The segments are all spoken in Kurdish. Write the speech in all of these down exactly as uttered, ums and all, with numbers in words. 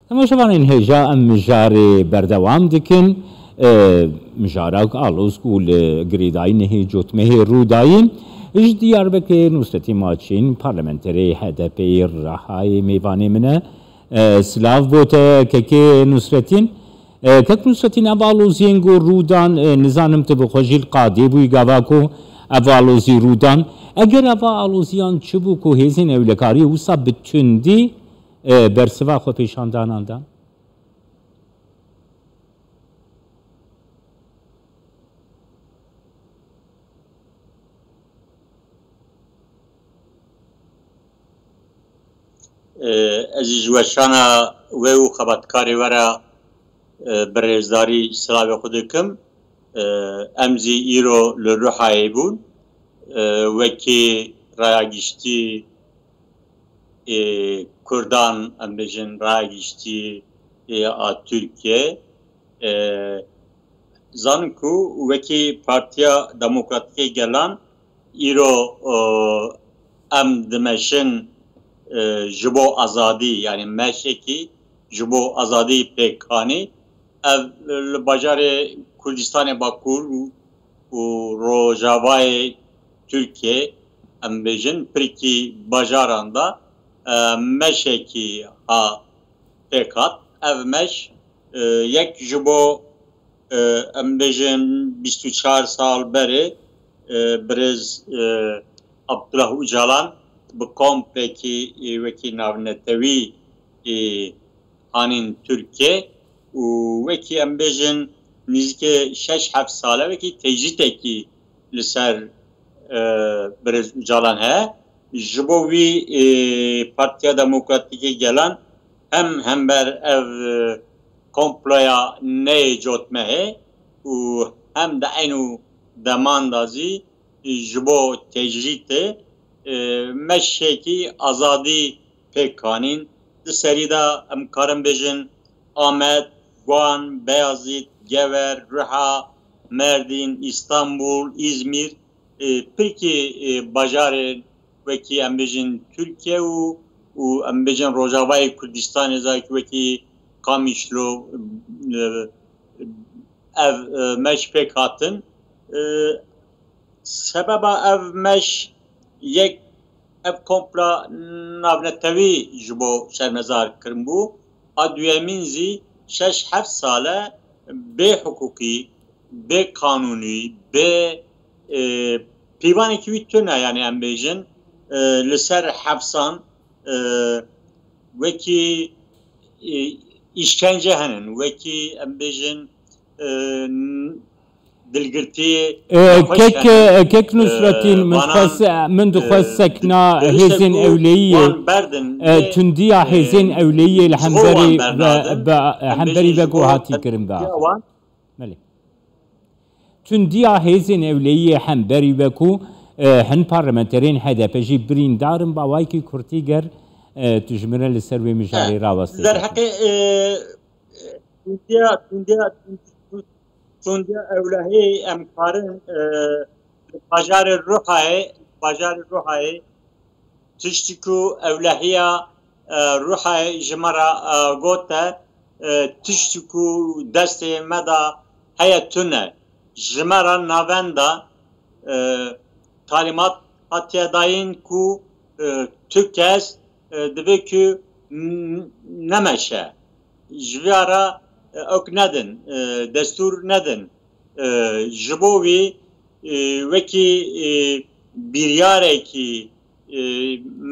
Temaşevanên hêja em mijarê berdewam dikin. E, mijara aloz ku li girêdayî nehê cotmehê rû dayî, ji Diyarbekirê Nusretîn Maçîn, parlamenterê H D P'ê Rihayê mêvanê min e. E, silav bo te kekê Nusretîn. E, kek Nusretîn, ev aloziyên ku rû dan, e, nizanim tu bi xwe jî li qadê bûyî gava ku ev alozî rû dan. Eger ev aloziyan çi bû ku hêzên ewlekariyê wisa bi tundî e, bersiva xwepêşandanan dan? E, ez jî ji weşana we û xebatkarê we re, e, bi rêzdarî silavê xwe dikim. E, em zî îro li Ruhayê bûn. E, wekî raya giştî ê Kurdan, em bêjin, raya giştî ê a Tirkiye. E, zanin ku wekî Partiya Demokratîk ê Gelan îro, e, em dimeşin, e, ji bo azadî, yanî meşekî ji bo azadî pêk anî. Ev li bajarê Kurdistanê Bakur û, û Rojavayê Tirkiyê, em bêjin, pirkî bajaran de, e, meşekî ha pêk hat. Ev meş, e, yek ji bo, e, em bêjin, bîst û çar sal berê, e, birêz, e, Abdullah Ocalan bi komplekî, e, wekî navnetewî, e, anîn Tirkiye û wekî em bêjin nîzikê şeş heft sal e wekî tecrîtekî li ser, e, birêz Ocalan heye. Ji bo wî, e, Partiya Demokratîk ê Gelan hem hember ev, e, komploya neyê cotmehê û hem di eynû deman de zî ji bo tecrîtê, e, meşekî azadî pêk anîn. Di serî de em karin bêjin Amed, Guan, Beyazît, Gever, Riha, Merdîn, Îstanbul, Îzmîr, e, pirkî, e, bajarên wekî em bêjin Tirkiye û, û em bêjin Rojavayê Kurdistanê zayekî wekî Kamîşlo, e, ev, e, meş pêk hatin. E, sebeba ev meş yek, ev kompla navnetewî ji bo şermezar kirin bû. A duyemîn zî şeş heft sal e bê hiqûqî, bê qanûnî, bê, e, pîvanekî wî tune, yanî em bêjin, e, li ser hefsan, e, wekî, e, îşkence henin, wekî em bêjin, e, n-, dilgirtiyê E, nexweş kek, henin. E, kek Nusretîn, E, min vanan, xwest, min dixwest e, sekna di-, hêzên ewleyiyê, wan berdin, e, lê, tundiya e, hêzên ewleyiyê li ji xwe wan hemberî ve, bernadin. Be, em hemberî bêjin ve ji bo hatî kirin ve. Wan. Belê. Tundiya hêzên ewleyiyê hemberî ve ku, e, hin parlamenterên H D P jî birîndar in, bi awayekî kurtî ger, e, tu ji min re li ser wê mijarê rawestê. Derheqê, e, tundiya, tundiya, tundiya ewlehiyê em karin, e, li bajarê Ruhayê, bajarê Ruhayê, tiştî ku ewlehiya, e, Ruhayê ji me re, e, gote, e, tiştî ku destê me de heye tune. Ji me re navenda, e, talîmat hatiye dayîn ku, e, tu kes, e, divê ku n-, nemeşe. Ji vê re, e, ok nedin, e, destûr nedin. E, ji bo wî, e, wekî, e, biryarekî, e,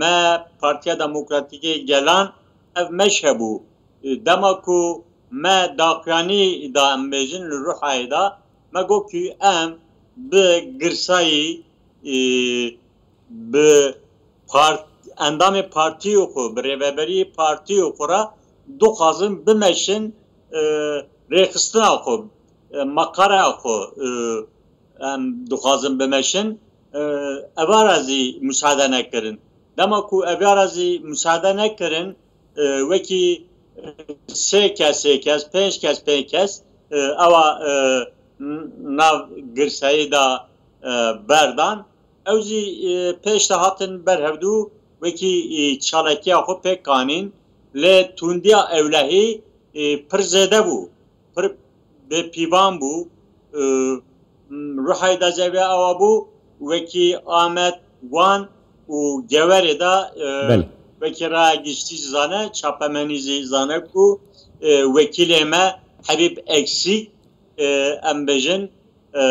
me Partiya Demokratîk ê Gelan ev meş hebû. E, dema ku me daxuyanî da, em bêjin, li Ruhayê da, me got ku em bi girsayî, e, bi part-, endamê partiyê xwe, bi rêveberiyê partiyê xwe re dixwazin bimeşin, e, rêxistina xwe, e, maqara xwe, e, em dixwazin bimeşin, e, eva re zî musade nekirin. Dema ku eva re zî musade nekirin, e, wekî, e, sê kes, sê kes, pênc kes, pênc kes, e, ewa, e, n-, nav girseyê de, e, berdan. Ew zî, e, pêş de hatin ber hevdû wekî, e, çalakiya xwe pêk anîn. Lê tundiya ewlehî e, pir zêde bû, pir bêpîvan bû. E, m, ruhayê dazî ew a bû, wekî Amed, Wan û Gewerê de, e, Belê. wekî raya giştî zane, çapemenî zî zane ku e, wekîlê me Hebîb Eksîk, e, em bêjin, e,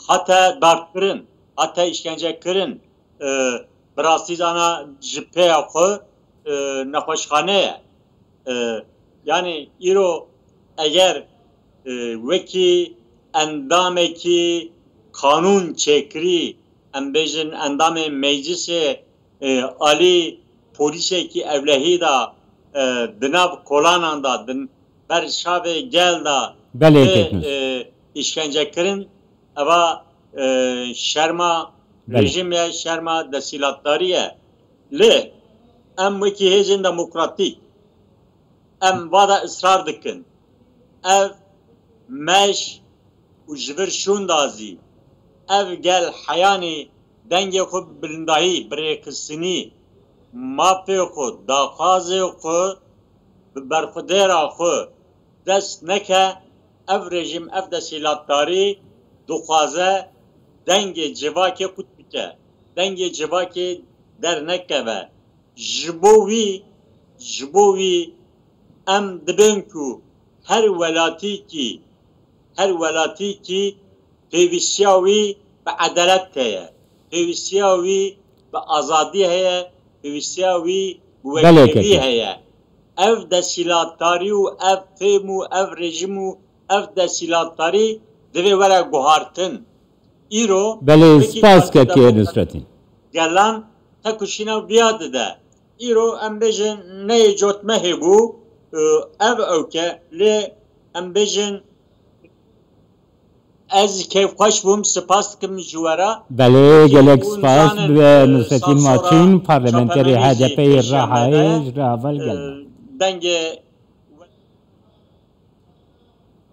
hate darkirin, hate îşkence kirin, e, bi rastî zana ji pêya xwe e, nexweşxane ye. E, yanî îro eger e, wekî endamekî qanûn çêkirî, em bêjin endamê meclisê e, alî polîsekî ewlehî de e, di nav kolanan de, di ber şavê gel de Belê tê, kek Nusret. e, îşkence kirin, eva e, şerma Belê. rejîm ye, şerma desîlatdarî ye. Lê em wekî hêzên demokratîk em vada israr dikin. Ev meş û ji vir şûnda zî ev gel heyanî dengê xwe bi bilindahî, bi rêxistinî, mafê xwe, daxwazê xwe bi berxwedêra xwe dest neke, ev rejîm, ev desîlatdarî dixwaze dengê civakê qut bike, dengê civakê dernekeve. Ji bo wî, ji bo wî em dibên ku her welatîkî, her welatîkî pêwîstiya wî bi edalet heye, pêwîstiya wî bi azadî heye, pêwîstiya wî bi Belê wekîlî keke. heye. Ev desîlatdarî û ev fêm û ev rejîm û ev desîlatdarî divê were guhartin. Îro Belê, wekî spas Partî keke Demokrat Nusretîn. Gelan tekuşîna viya dide. Îro em bêjin neyê cotmehê bû, e, ev ewke, lê em bêjin ez kêfxweş bûm, spas dikim ji we re. Belê, gelek Hûn spas zanin, bi e, Nusretîn Sansora Maçîn, parlamenterê çapemenî jî H D P'yê pêşiya me Rihayê de, ji Ravel e, Gelna. dengê